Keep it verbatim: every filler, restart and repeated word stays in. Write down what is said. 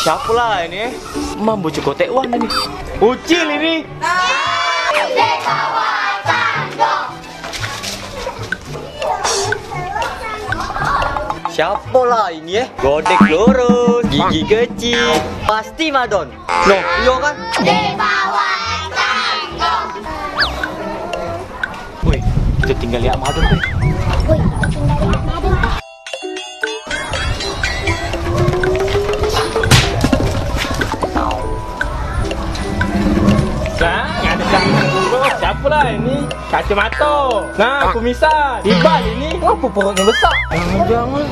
Siapo lah ini, eh? Mambo cukotek wan ini. Ucil ini. Siapo lah ini, eh? Godek lurus, gigi kecil, pasti Madon. Loh, iyo kan? Woi, kito tinggal lihat Madon, woi. Woi, kito tinggal lihat Madon. Sang, ada siapo? Siapo lah ini? Kacamato. Nah, kumisan. Ibal ini, ngapo perutnyo besak? Jangan-jangan